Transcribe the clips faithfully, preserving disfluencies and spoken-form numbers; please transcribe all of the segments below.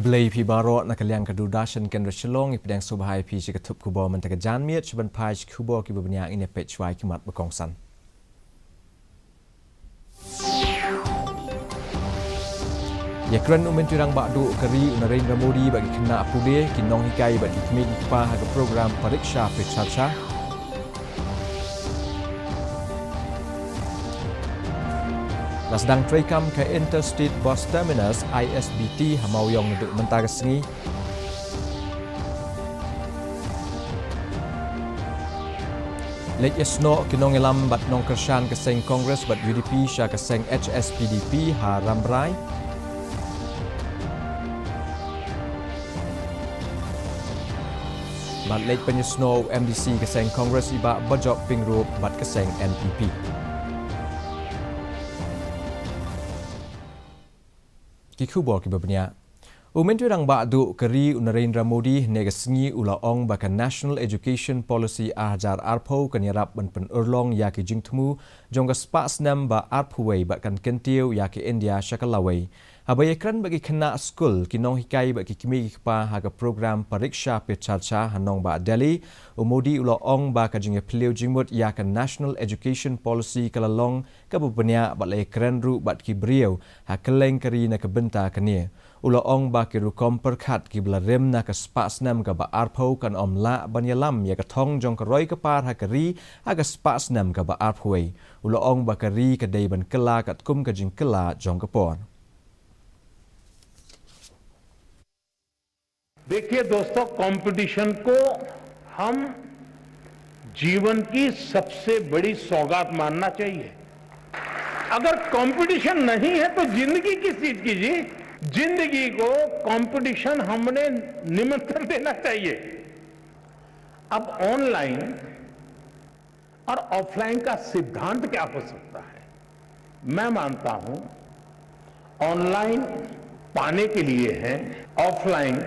Blei phi baroh na ka liang ka Doordarshan Kendra Shillong, i pdiang sngewbha ïa phi sha ka thup khubor mynta ka janmiet. Sha ban phai sha ki khubor kiba bniah, ngin ïa peit shwa ïa ki mat ba kongsan. Ïakren u Myntri Rangbah Duh ka ri u Narendra Modi bad ki khynnah pule, ki nonghikai bad ki kmie ki kpa ha ka program Pariksha Pe Charcha. La sdang treikam ka Interstate Bus Terminus, I S B T, ha Mawïong naduh mynta ka sngi. Leit ïasnoh ki nongïalam bad nongkyrshan ka seng Congress bad U D P sha ka seng H S P D P ha Rambrai. Bad leit pynïasnoh u M D C ka seng Congress, i Bah Bajop Pyngrope, bad ka seng N P P. Ki khubor kiba bniah. U Myntri Rangbah Duh ka ri u Narendra Modi hynne ka sngi u la ong ba ka National Education Policy ar hajar arphew kan ïarap ban pynurlong ïa ki jingthmu jong ka spah snem ba arphew wei bad kan kyntiew ïa ka India sha ka lawei. Haba ïakren bad ki khynnah skul, ki nonghikai bad ki kmie ki kpa ha ka program Pariksha Pe Charcha ha nongbah Delhi, u Modi u la ong ba ka jingïaphylliew jingmut ïa ka National Education Policy ka la long kaba bniah bad la ïakren ruh bad ki briew ha kylleng ka ri na ka bynta kane. U la ong ba ki rukom pyrkhat kiba la rim na ka spah snem kaba arphew kan ym lah ban ïalam ïa ka thong jong ka roi ka par ha ka ri ha ka spah snem kaba arphew wei. U la ong ba ka ri ka dei ban kylla katkum ka jingkylla jong ka por. देखिए दोस्तों, कंपटीशन को हम जीवन की सबसे बड़ी सौगात मानना चाहिए। अगर कंपटीशन नहीं है तो जिंदगी किस चीज की जी? जिंदगी को कंपटीशन हमने निमंत्रण देना चाहिए। अब ऑनलाइन और ऑफलाइन का सिद्धांत क्या हो सकता है? मैं मानता हूं, ऑनलाइन पाने के लिए है, ऑफलाइन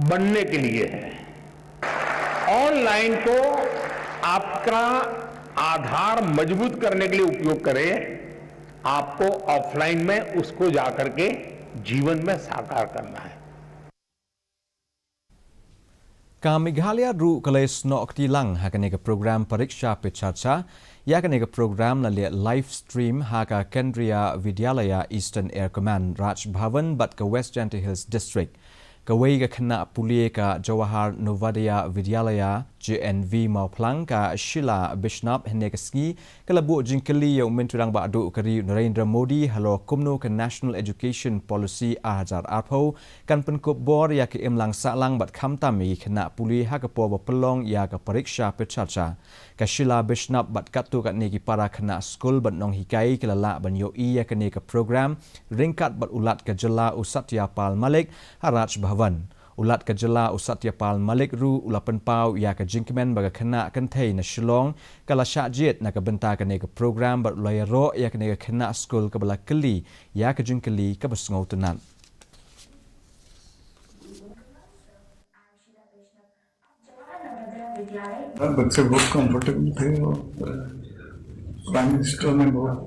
बनने के लिए है। ऑनलाइन को आपका आधार मजबूत करने के लिए उपयोग करें, आपको ऑफलाइन में उसको जाकर के जीवन में साकार करना है। Ka Meghalaya ruh ka la ïasnoh kti lang ha kane ka program Pariksha Pe Charcha. Ïa kane ka program la leh live stream ha ka Kendriya Vidyalaya, Eastern Air Command, Raj Bhavan bad ka West Jaintia Hills District. Kawei ka khynnah pule ka Jawahar Navodaya Vidyalaya, J N V, Mawphlang, ka Sheila Bishnap, hynne ka sngi ka la buh jingkylli ïa u Myntri Rangbah Duh ka ri u Narendra Modi halor kumno ka National Education Policy ar hajar arphew kan pynkup bor ïa ka imlang sahlang bad khamtam ïa ki khynnah pule ha ka por ba pynlong ïa ka Pariksha Pe Charcha. Ka Sheila Bishnap bad katto katne ki para khynnah skul bad nonghikai ki la lah ban ïohi ïa kane ka program ryngkat bad u Lat ka jylla u Satya Pal Malik ha Raj Bhavan. U Lat ka jylla u Satya Pal Malik ruh u la pynpaw ïa ka jingkmen ba ka khynnah kynthei na Shillong ka la shah jied na ka bynta kane ka program bad u la ïaroh ïa kane ka khynnah skul kaba la kylli ïa ka jingkylli kaba sngewtynnat. बच्चे बहुत कंफर्टेबल थे और प्राइम मिनिस्टर ने बहुत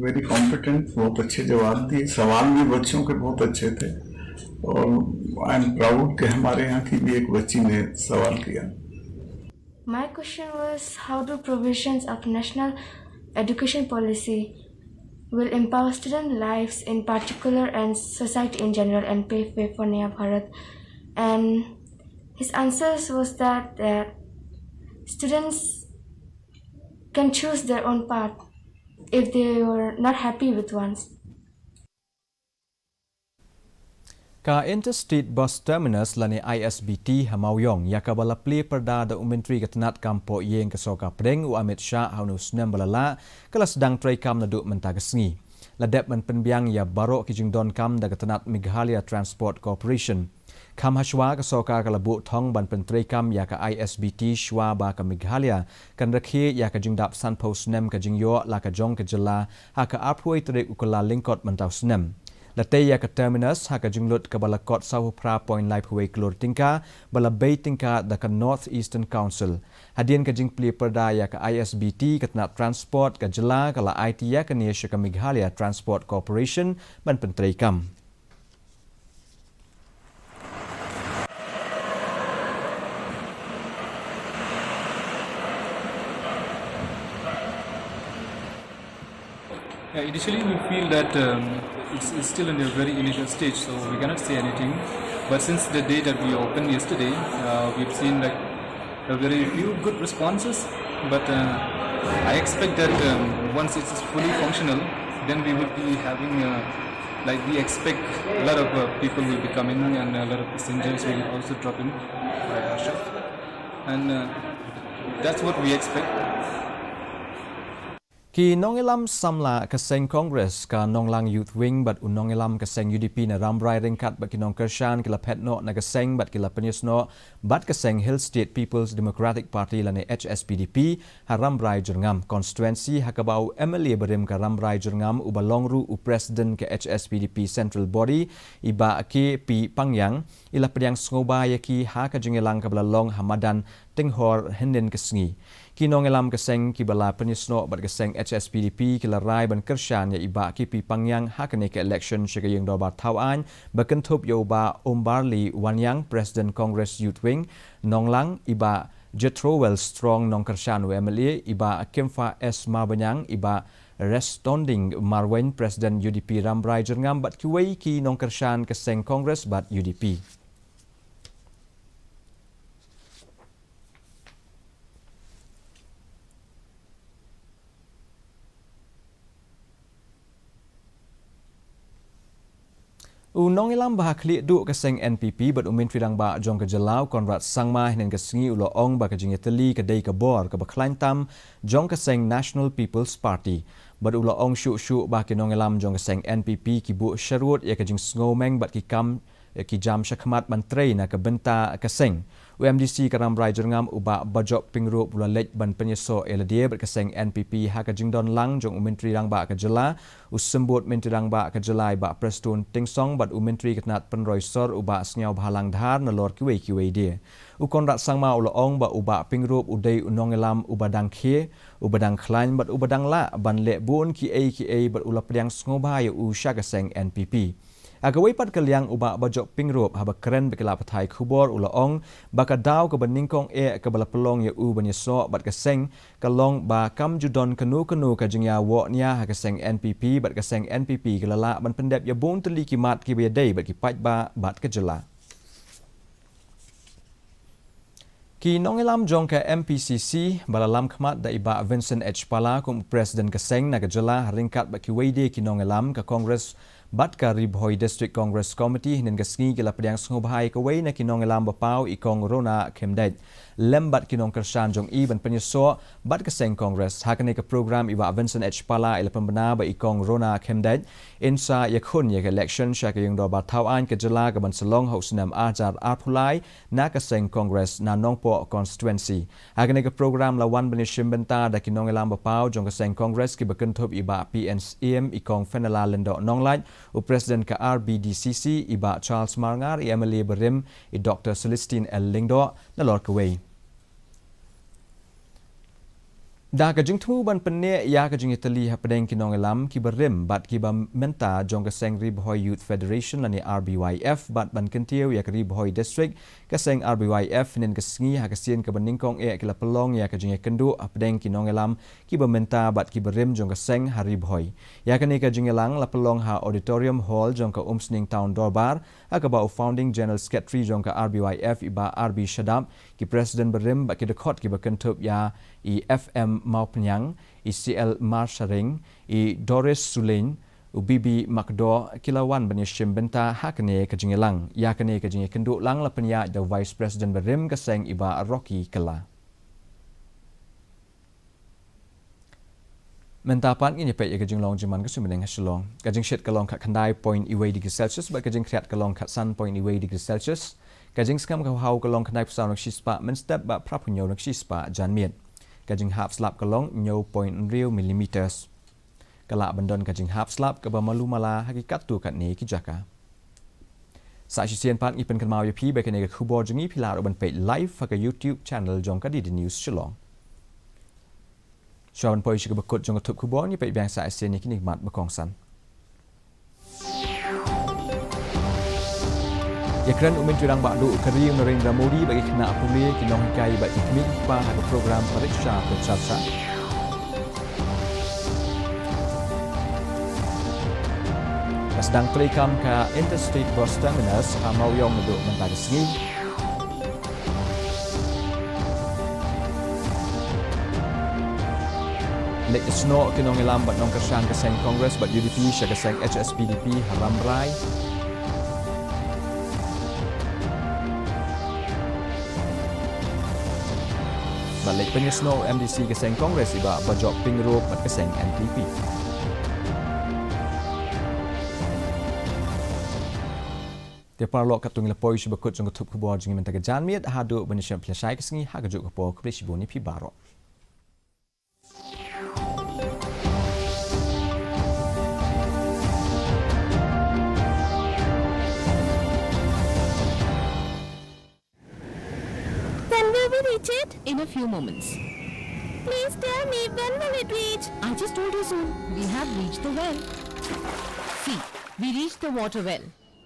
वेरी कॉम्पिटेंट, बहुत अच्छे जवाब दिए। सवाल भी बच्चों के बहुत अच्छे थे और आई एम प्राउड कि हमारे यहाँ की भी एक बच्ची ने सवाल किया। My question was, how do provisions of national education policy will empower student lives in particular and society in general and pave way for Naya Bharat? And his answers was that, that students can choose their own path if they were not happy with one's. Ka Interstate Bus Terminus lane I S B T ha Mawïong, ïa kaba la plie pyrda da u Myntri ka tnad kam poh ïing ka Sorkar Pdeng u Amit Shah ha une u snem ba la lah, ka la sdang treikam naduh mynta ka sngi. La dep ban pynbiang ïa baroh ki jingdonkam da ka tnad Meghalaya Transport Corporation. Kham hashwa ka Sorkar ka la buh thong ban pyntreikam ïa ka I S B T shwa ba ka Meghalaya kan rakhe ïa ka jingdap sanphew snem ka jingïoh la ka jong ka jylla ha ka arphew wei tarik u Kyllalyngkot mynta u snem. La tei ïa ka terminus ha ka jinglut kaba la kot sawphew phra point laiphew wei klur tyngka ba la bei tyngka da ka North Eastern Council. Hadien ka jingplie pyrda ïa ka I S B T, ka tnad transport ka jylla ka la aiti ïa kane sha ka Meghalaya Transport Corporation ban pyntreikam. Yeah, initially we feel that um, it's, it's still in a very initial stage, so we cannot say anything. But since the day that we opened yesterday, uh, we've seen like a very few good responses. But uh, I expect that um, once it's fully functional, then we will be having uh, like we expect a lot of uh, people will be coming and a lot of passengers will also drop in by our ship, and uh, that's what we expect. Ki nongialam samla ka seng Congress ka Nonglang Youth Wing bad u nongialam ka seng U D P na Rambrai ryngkat bad ki nongkyrshan ki la phet noh na ka seng bad ki la pynïasnoh bad ka seng Hill State People's Democratic Party lane H S P D P ha Rambrai Jyrngam constituency ha kaba u M L A barim ka Rambrai Jyrngam uba long ruh u president ka H S P D P Central Body i Bah K P Pangyang i la pdiang sngewbha ïa ki ha ka jingïalang kaba la long ha madan Tynghor hynnin ka sngi. Ki nongialam ka seng kiba la pynïasnoh bad ka seng H S P D P ki la rai ban kyrshan ïa i Bah K P Pangyang ha kane ka election sha ka ïing dorbar thaw aiñ ba kynthup ïa u Bah Umbarli Wanïang, President Congress Youth Wing Nonglang, i Bah Jethroel Strong, nongkyrshan u M L A, i Bah Kymphah S Marbaniang, i Bah Restonding Marwein, President U D P Rambrai Jyrngam bad kiwei ki nongkyrshan ka seng Congress bad U D P. U nongialam ba ha khlieh duh ka seng N P P bad u Myntri Rangbah jong ka jylla u Conrad Sangma hynnin ka sngi u la ong ba ka jingïatylli ka dei ka bor kaba khlaiñ tam jong ka seng National People's Party. Bad u la ong shuh shuh ba ki nongialam jong ka seng N P P ki buh sharud ïa ka jingsngewmeng bad ki kam ïa ki jam shakhmat ban trei na ka bynta ka seng. U M D C ka Rambrai Jyrngam u Bah Bajop Pyngrope u la leit ban pynïasoh ïa lade bad ka seng N P P ha ka jingdon lang jong u Myntri Rangbah ka jylla, u Symbud Myntri Rangbah ka jylla i Bah Prestone Tynsong bad u Myntri ka tnat pynroi sor u Bah Sniawbhalang Dhar nalor kiwei kiwei de. U Conrad Sangma u la ong ba u Bah Pyngrope u dei u nongialam uba dang khie, uba dang khlaiñ bad uba dang lah ban leh bun kiei kiei bad u la pdiang sngewbha ïa u sha ka seng N P P. Ha kawei pat ka liang u Bah Bajop Pyngrope haba kren bad ki lad pathai khubor u la ong ba ka daw kaba nyngkong eh kaba la pynlong ïa u ban ïasoh bad ka seng ka long ba kam ju don kano kano ka jingïawoh nia ha ka seng N P P bad ka seng N P P ka la lah ban pyndep ïa bun tylli ki mat kiba ïadei bad ki paidbah bad ka jylla. Ki nongialam jong ka M P C C ba la lam khmat da i Bah Vincent H Pala kum u President ka seng na ka jylla ha ryngkat bad kiwei de ki nongialam ka Congress bad ka Ri Bhoi District Congress Committee hynnin ka sngi ki la pdiang sngewbha ïa kawei na ki nongialam ba paw i Kong Rona Khymdeit lem bad ki nongkyrshan jong i ban pynïasoh bad ka seng Congress. Ha kane ka program i Bah Vincent H Pala i la pynbna ba i Kong Rona Khymdeit in sa ïakhun ïa ka election sha ka ïing dorbar thaw aiñ ka jylla kaban sa long ha u snem ar hajar arphew lai na ka seng Congress na Nongpoh constituency. Ha kane ka program la wan ban ïashim bynta da ki nongialam ba paw jong ka seng Congress kiba kynthup i Bah P N Syiem, i Kong Fenella Lyngdoh Nonglait, u President ka R B D C C i Bah Charles Marngar, i M L A barim i Doctor Celestine L Lyngdoh nalor kawei. Da ka jingthmu ban pynneh ïa ka jingïatylli hapdeng ki nongialam kiba rim bad kiba mynta jong ka seng Ri Bhoi Youth Federation lane R B Y F bad ban kyntiew ïa ka Ri Bhoi District, ka seng R B Y F hynnin ka sngi ha ka sien kaba nyngkong eh ki la pynlong ïa ka jingïakynduh hapdeng ki nongialam kiba mynta bad kiba rim jong ka seng ha Ri Bhoi. Ïa kane ka jingïalang la pynlong ha Auditorium Hall jong ka Umsning Town Dorbar, ha kaba u Founding General Secretary jong ka R B Y F i Bah R B Shadap, ki President barim bad ki dkhot kiba kynthup ïa i F M Mawpyniang, i C L Marsharing, i Doris Sulein, u B B Makdoh ki la wan ban ïashim bynta ha kane ka jingïalang. Ïa kane ka jingïakynduh lang la pynïaid da u Vice President barim ka seng i Bah Rocky Kylla. Mynta pat ngin ïa peit ïa ka jinglong jingman ka suiñ bneng ha Shillong. Ka jingshit ka long khatkhyndai point wei degree Celsius bad ka jingkhriat ka long khatsan point wei degree Celsius. Ka jingskhem ka haw ka long khyndaiphew saw na ka shispah mynstep bad phraphew hynñiew na ka shispah janmiet. Ka jinghap slap ka long hynñiew point hynriew millimeters. Ka lah ban don ka jinghap slap kaba malu mala ha ki katto katne ki jaka. Sa shisien pat ngi pynkynmaw ïa phi ba kane ka khubor jong ngi phi lah ruh ban peit live ha ka YouTube channel jong ka D D News Shillong. Shuwa ban poi sha kaba kut jong ka thup khubor, ngi peit biang sa shisien ïa kine ki mat ba kongsan. Ïakren u Myntri Rangbah Duh ka ri u Narendra Modi bad ki khynnah pule, ki nonghikai bad ki kmie ki kpa ha ka program Pariksha Pe Charcha. Dang treikam ka Interstate Bus Terminus ha Mawïong naduh mynta ka sngi. Leit snoh ki nongïalam bad nongkyrshan ka seng Congress bad U D P sha ka seng H S P D P ha Rambrai. Bad leit pynïasnoh u M D C ka seng Congress i Bah Bajop Pyngrope bad ka seng N P P. Te paralok, katto ngi la poi sha ba kut jong ka thup khubor jong ngi mynta ka janmiet, haduh ban ïashem phi lashai ka sngi ha kajuh ka por, khublei shibun ïa phi baroh. When will we reach it? In a few moments. Please tell me, when will it reach? I just told you soon. We have reached the well. See, we reached the water well.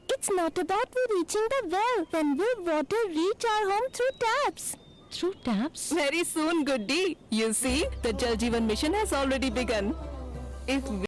It's not about we reaching the well. When will water reach our home through taps? Through taps? Very soon, Goody. You see, the Jal Jeevan Mission has already begun. If